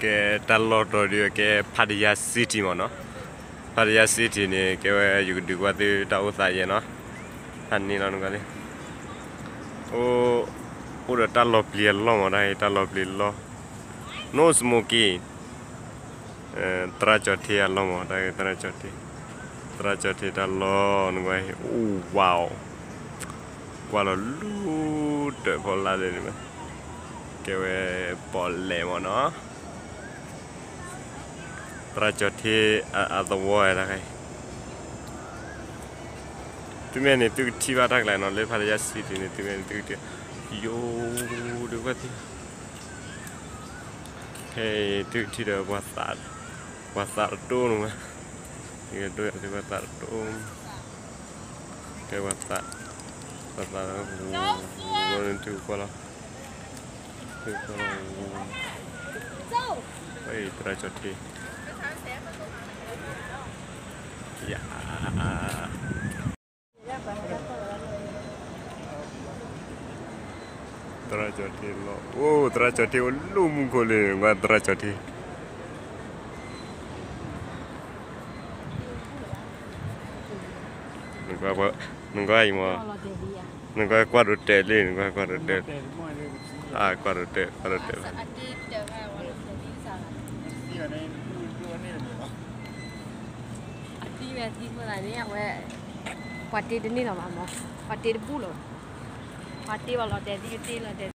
ကဲ တၢ်လီၢ်တီၤဒုး ကဲ Pattaya City မ့ၢ်နီၤ. Pattaya City န့ၣ် ကဲဝဲ ယကဒုးကွၢ်သုတၢ်အိၣ်သးယဲနီၤ. ဖးန့ၢ်လီၤနကွၢ်လံ. အိၣ်ဒီးတၢ်လီၤပျံၤအလီၢ်မ့ၢ် တၢ်ဂ့ၤ တၢ်လီၤပျံၤလီၢ်. No smoking. သရၣ်ကၠီၤထ့အလီၢ်မ့ၢ် တၢ်ဂ့ၤ သရၣ်ကၠီၤထ့, သရၣ်ကၠီၤထ့တၢ်လီၢ် နကွၢ် အိၣ်ဝါအီၤ, ကွၢ်လီၤလူၤတၢၢ်ဖီလာ်လၢန့ၣ်, ကဲဝဲ ပီၣ်လဲၣ်မ့ၢ်နီၤ. သရၣ်ကၠီၤထ့အသဝီတၢ်ဂ့ၤ. သုမ့ၢ်န့ၣ် သုကထံၣ်ဘၣ်တၢ်ကျဲနီၤ လၢ Pattaya City န့ၣ် သုမ့ၢ်န့ၣ် သုကထံၣ်, ယိၤ ဒုးကွၢ်သ့, ဟဲ သုကထံၣ်ဒီး ပှၤသးတတိၢ်နီၤ, ယကဒိၣ်ယၤသုပှၤသးတတိၢ်, ကဲပှၤသး, ပှၤသး, သုကကွၢ်လီၤ, သုကကွၢ်လီၤ, သရၣ်ကၠီၤထ့, ယ သရၣ်ကၠီၤထ့လီၤ, အိၣ် သရၣ်ကၠီၤထ့အိၣ်လၢမူခိၣ်လၢ နကွၢ်သရၣ်ကၠီၤထ့, နကွၢ်အံၤမ့ၢ်, နကွၢ်ကွၢ်ဒိးတဲာ်လံ နကွၢ်ကွၢ်ဒိးတဲာ်, အကွၢ်ဒိးတဲာ် ကွၢ်ဒိးတဲာ်, အသံဝဲသံဖိသးန့ၣ် အဝဲ ပှၤတ့တန့ၢ်လီၤဘၣ်မ့ၢ်, ပှၤတ့တဘူၣ်လီၤ, ပှၤတ့ဘၣ်လီၤတဲာ်သံကတ့လီၤတဲာ်